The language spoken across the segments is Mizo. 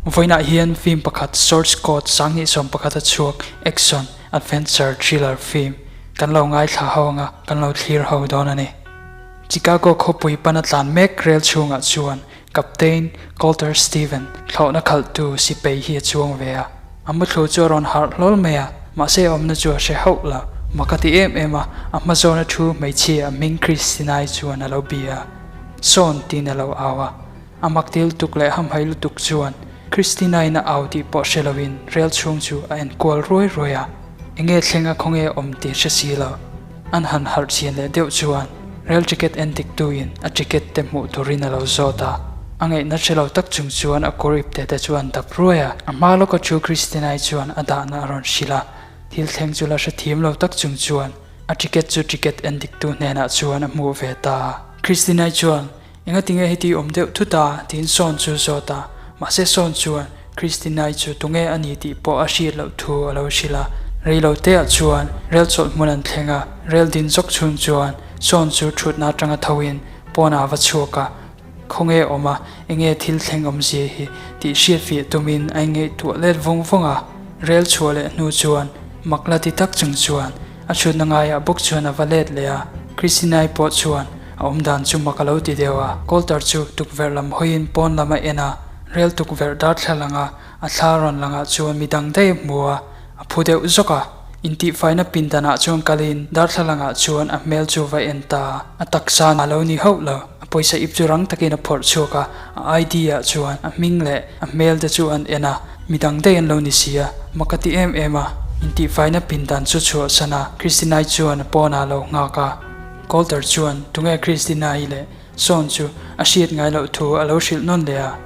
Vawiinah hian film pakhat Source Code 2011 a chhuak action adventure thriller film kan lo ngaithla ho anga kan lo thlir ho dawn a ni. Chicago khawpui pana tlan mek rel chhungah chuan Captain Colter Stephen thlawhna khalhtu sipei hi a chuang ve a. A muthlu chu a rawn harh hlawl mai a, mahse a awmna chu a hre hauh lo. Mak a ti em em a, a hma zawna thu hmeichhia a hming Christinai chuan a lo bia a. Sawn tiin a lo au a. A mak ti lutuk leh hamhaih lutuk chuan Christina-in a au tih pawh hre loin rel chhung chu a en kual ruai ruai a. Enge thleng a khawnge awm tih hre si lo. An han harh chian leh deuh chuan rel ticket en dik tuin a ticket te hmuh turin a lo zawt a. A ngaihna hre lo tak chung chuan a kawr ip te te chu an dap ruai a. A hma lawka thu Christina-i chuan a dahna a rawn hrilh a. Thil thleng chu la hrethiam lo tak chung chuan a ticket chu ticket en dik tu hnenah chuan a hmuh ve ta a. Christina-i chuan Engatinge heti awm deuh thut a? tiin Sawn chu zawt a. Mahse Sawn chuan Christina-i chu tunge a ni tih pawh a hriat loh thu a lo hrilh a. Rei lo te ah chuan rel chawlh hmun an thleng a, rel din zawk chhung chuan Sawn chu thutna atanga tho in pawnah a va chhuak a. Khawnge awm a, enge thil thleng awmzia hi tih hriat fiah tumin a ingaihtuah let vawng vawng a. Rel chhuah leh hnu chuan mak la ti tak chung chuan A chhutna ngaiah bawk chuan a va let leh a, Christina-i pawh chuan a awm dan chu mak a lo ti deuh a. Colter chu tukverh lam hawiin pawn lam a en a, rel tukverh darthlalang a a thla rawn langah chuan mi dang daih a hmu a, a phu deuh zawk a. Intihfaina pindanah chuan kalin darthlalangah chuan a hmel chu va en ta a, a taksa a lo ni hauh lo. A pawisa ip chu rang takin a phawrh chhuak a, a ID ah chuan a hming leh a hmel te chu an en a, mi dang daih an lo ni si a, mak a ti em em a. Intihfaina pindan chu chhuahsan a, Christina-i chuan a pawnah a lo nghak a. Colter chuan tunge Christina-i leh Sawn chu a hriat ngai loh thu a lo hrilh nawn leh a.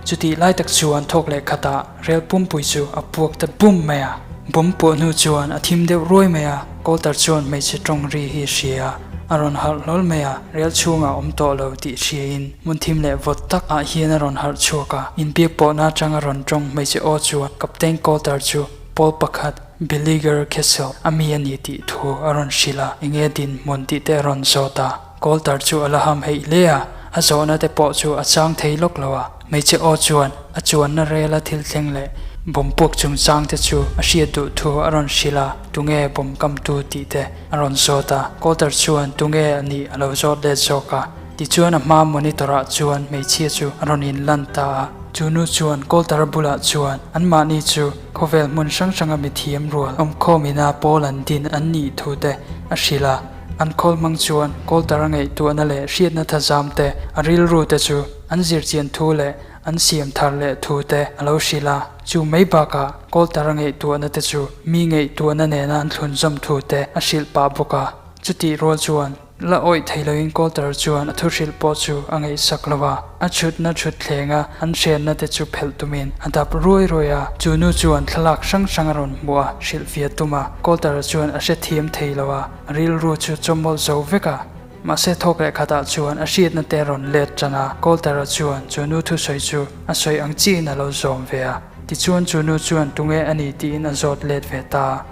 Chutih lai tak chuan thawk leh khatah rel pumpui chu a puak ta bum mai a. Bawm puah hnu chuan a thim deuh ruai mai a, Colter chuan hmeichhe tawng ri hi hria a, a rawn harh hlawl mai a, rel chhungah awm tawh lo tih hriain hmun thim leh vawt tak ah hian a rawn harh chhuak a. Inbiak pawhna atanga rawn tawng hmeichhe aw chuan Captain Colter chu pawl pakhat Billiger Castle a mi a ni tih thu a rawn hrilh a, enge dinhmun tih te a rawn zawt a. Colter chu a la ham heih hle a, a zawhna te pawh chu a chang thei lawk lo a. Hmeichhe aw chuan a chuanna rela thil thleng leh bawm puak chungchang te chu a hriat duh thu a rawn hrilh a, tunge bawm kamtu tih te a rawn zawt a. Colter chuan tunge a nih a lo zawt let zawk a. Tichuan a hma monitor ah chuan hmeichhia chu a rawn inlan ta a. Chu nu chuan Colter bulah chuan anmahni chu khawvel hmun hrang hranga mithiam rual awmkhawm ina pawl an din an nih thu te a hrilh a. An khawl hmang chuan Colter a ngaihtuahna leh hriatna thazam te, a rilru te chu an zirchian thu leh an siam thar leh thu te a lo hrilh a. Chu mai bakah Colter a ngaihtuahna te chu mi ngaihtuahna nena an thlunzawm thu te a hrilh pah bawk a. Chutih rual chuan la awih thei loin Colter chuan a thuhrilh pawh chu a ngaihsak lo a. A chhutna chhutthleng a an hriatna te chu phelh tumin a dap ruai ruai a. Chu nu chuan thlalak hrang hrang a rawn hmuh a, hrilhfiah tum a. Colter chuan a hrethiam thei lo a. A rilru chu chawmawlh zo vek a, mahse thawk leh khatah chuan a hriatna te rawn let tan a, Colter-a chuan chu nu thusawi chu a sawi ang chiin a lo zawm ve a. Tichuan chu nu chuan tunge a ni tiin a zawt let ve ta a,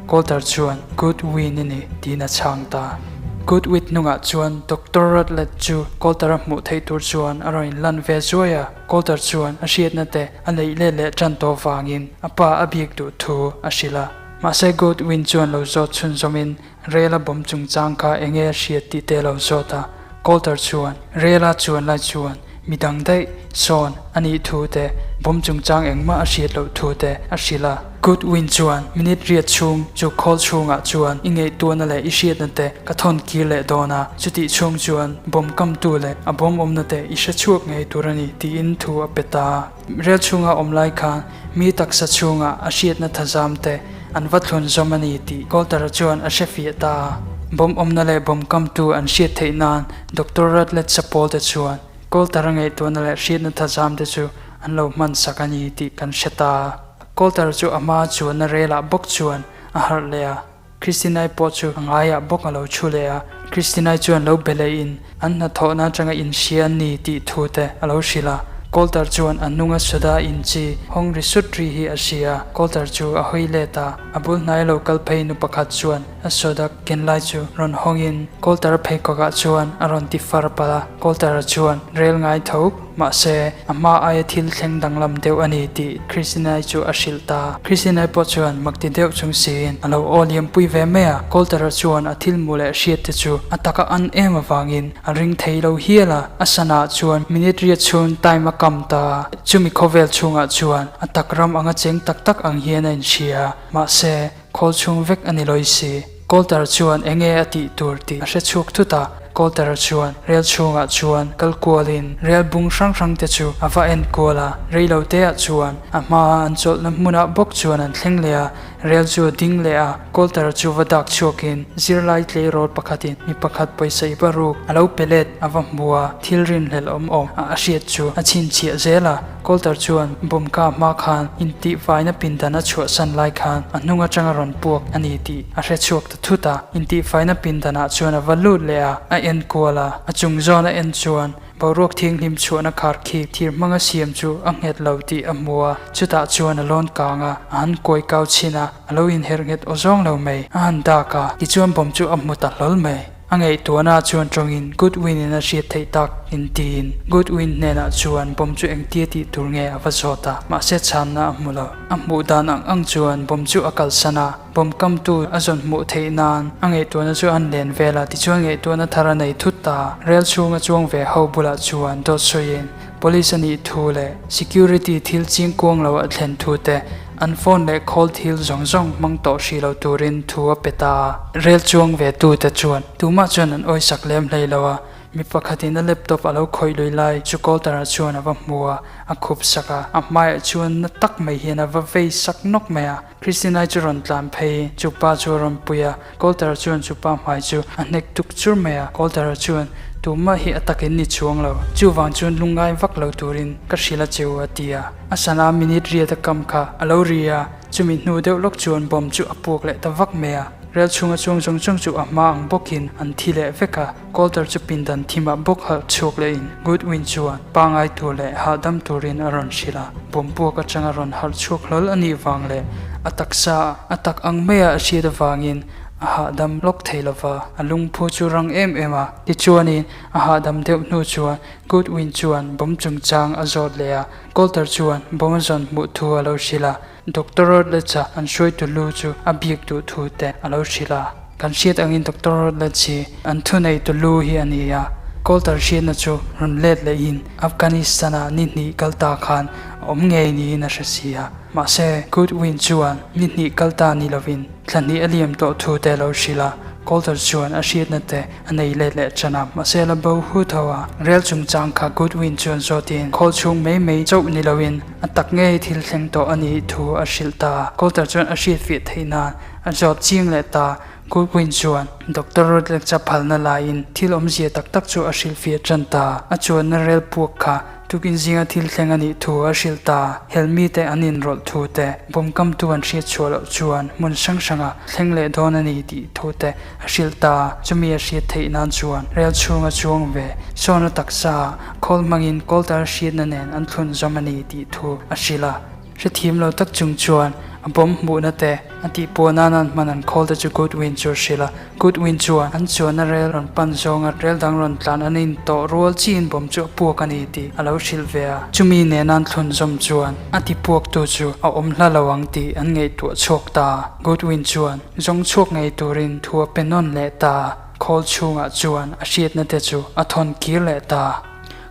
Colter chuan Goodwin i ni tiin a chhang ta. Goodwin hnungah chuan Doctor Rutledge chu Colter-a hmuh theih tur chuan a rawn inlan ve zuai a, Colter chuan a hriatna te a neih let leh tan tawh vangin a pa a biak duh thu a hrilh a. Mahse Goodwin chuan lo zawt chhunzawmin Rela bawm chungchang kha enge a hriat tih te a lo zawt a. Colter chuan Rela chuan lai chuan mi dang daih sawn a nih thu te, bawm chungchang engmah a hriat loh thu te a hrilh a. Goodwin chuan minute riat chhung chu khawl chhungah chuan i ngaihtuahna leh i hriatna te ka thawn kir leh dawn a, chutih chhung chuan bawm kamtu leh a bawm awmna te i hre chhuak ngei tur a ni tiin thu a pe ta a. Rel chhunga awm lai khan mi taksa chhunga a hriatna thazam te an va thlun zawm a ni tih Colter-a chuan a hre fiah ta a. Bawm awmna leh bawm kamtu an hriat theih nan Doctor Rutledge-a pawl te chuan Colter-a ngaihtuahna leh hriatna thazam te chu an lo hman sak a ni tih kan hre ta a. Colter chu a hma chuanna relah bawk chuan a harh leh a. Christina-i pawh chu a ngaiah bawk a lo thu leh a. Christina-i chuan lo be leh in an hnathawhna atanga inhria an ni tih thu te a lo hrilh a. Colter chuan a hnunga soda in chi hawng ri sut ri hi a hria a. Colter chu a hawi let a, a bul hnai lo kal phei nu pakhat chuan a soda ken lai chu rawn hawng in Colter-a pheikhawkah chuan a rawn ti far palh a. Colter-a chuan rel ngai tho. Mahse, a hma aia thil thleng danglam deuh a ni tih Christina-i chu a hrilh ta. Christina-i pawh chuan makti deuh chung siin a lo aw liampui ve mai a. Colter-a chuan a thil hmuh leh hriat te chu a taka an em avangin a ring thei lo hial a. A sanah chuan minute riat chhung time a kam ta a. Chumi khawvel chhungah chuan a tak ram anga cheng tak tak ang hian a inhria. Mahse, Khawl chhung vek a ni lawi si. Colter chuan enge a tih tur tih a hre chhuak thut a. Colter chuan rel chhungah chuan kal kualin rel bung hrang hrang te chu a va en kual a. Rei lo te ah chuan a hmaa an chawlhna hmunah bawk chuan an thleng leh a. Rel chu a ding leh a. Colter chu va dak chhuakin zirlai tleirawl pakhatin mi pakhat pawisa i va ruk a lo pe let a va hmu a. Thil rinhlelh awm awm a a hriat chu a chhinchhiah zel a. Colter chuan Bawmka hma khan intihfaina pindan a chhuahsan lai khan a hnung atanga rawn puak a ni tih a hre chhuak ta thut a. Intihfaina pindanah chuan a va lut leh a, a en kual a. A chung zawn a en chuan boruak thianghlim chhuahna khar khi thir hmanga siam chu a nghet lo tih a hmu a. Chutah chuan a lawn kang a, a han kawi kau chhin a, a lo inherh nghet aw zawng lo mai. A han dak a, tichuan bawm chu a hmu ta hlawl mai. A ngaihtuahna chuan tawngin Goodwin-in a hriat theih tak intiin Goodwin hnenah chuan bomb chu engtia tih tur nge a va zawt a, mahse chhanna a hmu lo. A hmuh dan ang ang chuan bomb chu a kalsan a, bomb kamtu a zawn hmuh theih nan a ngaihtuahna chu an len vel a, tichuan ngaihtuahna thar a nei thut ta. Rel chhunga chuang ve ho bulah chuan dawt sawiin Police a nih thu leh security thil ching kuang lo a thlen thu te An phone leh khawl thil zawng zawng hmang tawh hrih lo turin thu a pe ta a. Rel chuang ve tu te chuan tumah chuan an awisak lem hlei lo a, mi pakhatin a laptop a lo khawih lui lai chu Colter-a chuan a va hmu a, a khup sak a, a hmaiah chuan na tak mai hian a va vei sak nawk mai a. Christina-i chu rawn tlan phei, chu pa chu a rawn pui a, Colter-a chuan chu pa hmai chu a hnek tuk chur mai a. Colter-a chuan, Tumah hi a takin ni chuang lo, chuvang chuan lungngai vak lo turin ka hrilh a cheu a ti a. A sana minute riat a kam kha a lo ri a, chumi hnu deuh lawk chuan bomb chu a puak leh ta vak mai a. Rel chhunga chuang zawng zawng chu a hma ang bawkin an thi leh vek a, Colter chu pindan thimah bawk halh chhuak lehin Goodwin chuan pangai tur leh hahdam turin a rawn hrilh a. Bomb puak atanga rawn harh chhuak hlawl a nih vang leh a taksa a tak ang maia a hriat avangin a hahdam lawk thei lova, a lungphu chu rang em em a. Tichuanin a hahdam deuh hnu chuan Goodwin chuan bomb chungchang a zawt leh a. Colter chuan bomb a zawn hmuh thu a lo hrilh a, Doctor Routledge-a an hruaitu lu chu a biak duh thu te a lo hrilh a. Kan hriat angin Doctor Routledge hi an thuneitu lu hi a ni a, Colter hriatna chu rawn let lehin Afghanistan-ah ni hnih kal ta khan a awm ngei niin a hre si a. Mahse, Goodwin chuan ni hnih kal ta ni lovin thla hnih a liam tawh thu te a lo hrilh a, Colter chuan a hriatna te A nei let leh ṭan a, mahse la bo hu tho a. Rel chungchang kha Goodwin chuan zawtin khawl chhung mai mai chauh ni loin a tak ngei thil thleng tawh a nih thu a hrilh ta. Colter chuan a hriatfiah theih nan a zawt chiang leh ta. Goodwin chuan Doctor Rutledge-a phalna laiin thil awmzia tak tak chu a hrilhfiah ṭan ta. A chuanna rel puak kha tukin zinga thil thleng a nih thu a hrilh ta. Helmi te an inrawlh thu te, bawm kamtu an hriatchhuah loh chuan hmun hrang hranga thleng leh dawn a ni tih thu te A hrilh ta, chumi a hriat theih nan chuan rel chhunga chuang ve sawna taksa khawl hmangin Colter hriatna nen an thlun zawm a ni tih thu a hrilh a. Hrethiam lo tak chung chuan a bomb hmuhna te a tihpuah nan an hman an khawl te chu Goodwin chu a hrilh a. Goodwin chuan an chuanna rel rawn pan zawnga rel dang rawn tlan an intawh rual chiin bomb chu a puak a ni tih a lo hrilh ve a. Chumi nena an thlun zawm chuan a tipuaktu chu a awm hla lo ang tih an ngaihtuah chhuak ta. Goodwin chuan Zawng chhuak ngei turin thu a pe nawn leh ta. Khawl chhungah chuan a hriatna te chu a thawn kir leh ta.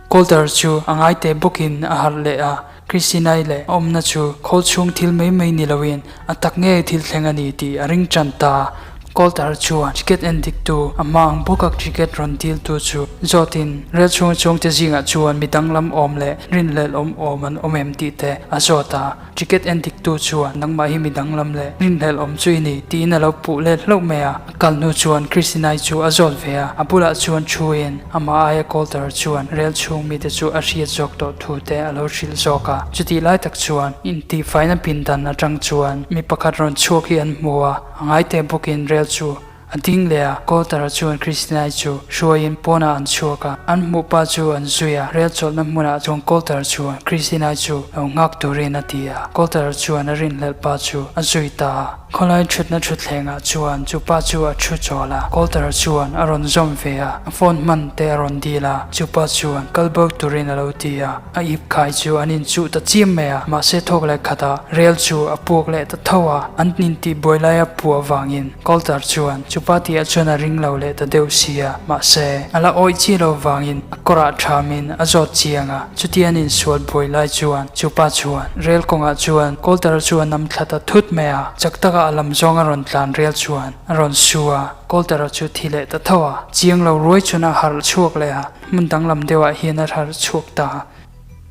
Colter chu a ngai teh bawkin a harh leh a, Christina-i leh a awmna chu khawl chhung thil mai mai ni loin a tak ngei thil thleng a ni tih a ring tan ta. Colter chuan ticket en diktu a hma ang bawka ticket rawn diltu chu zawtin rel chhunga chhungte zingah chuan mi danglam awm leh rinhlelh awm awm an awm em tih te a zawt a. Ticket en diktu chuan nangmah hi mi danglam leh rinhlelh awm chu i ni tiin a lo puh let hlauh mai a. A kal hnu chuan Christina-i chu a zawt ve a, a bulah chuan thuin amah aia Colter chuan rel chhung mite chu a hriat zawk tawh thu te a lo hrilh zawk a. Chutih lai tak chuan intihfaina pindan atang chuan mi pakhat rawn chhuak hi an hmu a, a ngai teh bawkin rel chu. A ding leh a, Colter-a chuan Christina-i chu hruaiin pawnah an chhuak a, an hmuh pa chu an zui a, rel chawlhna hmunah chuan Colter chuan Christina-i chu lo nghak turin a ti a, Colter-a chuan a rinhlelh pa chu a zui ta a. Khawlai thutna thutthlengah chuan chu pa chu a thu chawl a, Colter-a chuan a rawn zawm ve a, a phone hman te a rawn dil a, chu pa chuan kal bo turin a lo ti a, a ip khai chu an inchuh ta chiam mai a, mahse thawk leh khatah rel chu a puak leh ta tho a, an intihbuai laia puah vangin Colter chuan chu pa tihah chuan a ring lo leh ta deuh si a, mahse a la awih chi lo vangin a kawrah thamin a zawt chiang a, chutia an insual buai lai chuan chu pa chuan rel kawngah chuan Colter chu a nam thla ta thut mai a, chak taka a lam zawng a rawn tlan rel chuan a rawn su a, Colter-a chu thi leh ta tho a, chiang lo ruai chuan a harh chhuak leh a, hmun danglam deuhah hian a harh chhuak ta.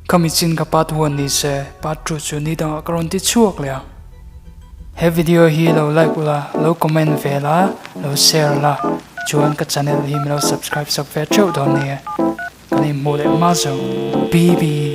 Khami chin ka part one ni se, part two chu ni dangah ka rawn ti chhuak leh ang. He video hi lo like ula, lo comment ve la, lo share la, chuan ka channel hi min lo subscribe sak ve theuh dawn nia. Kan inhmuh leh hma zawng. BB.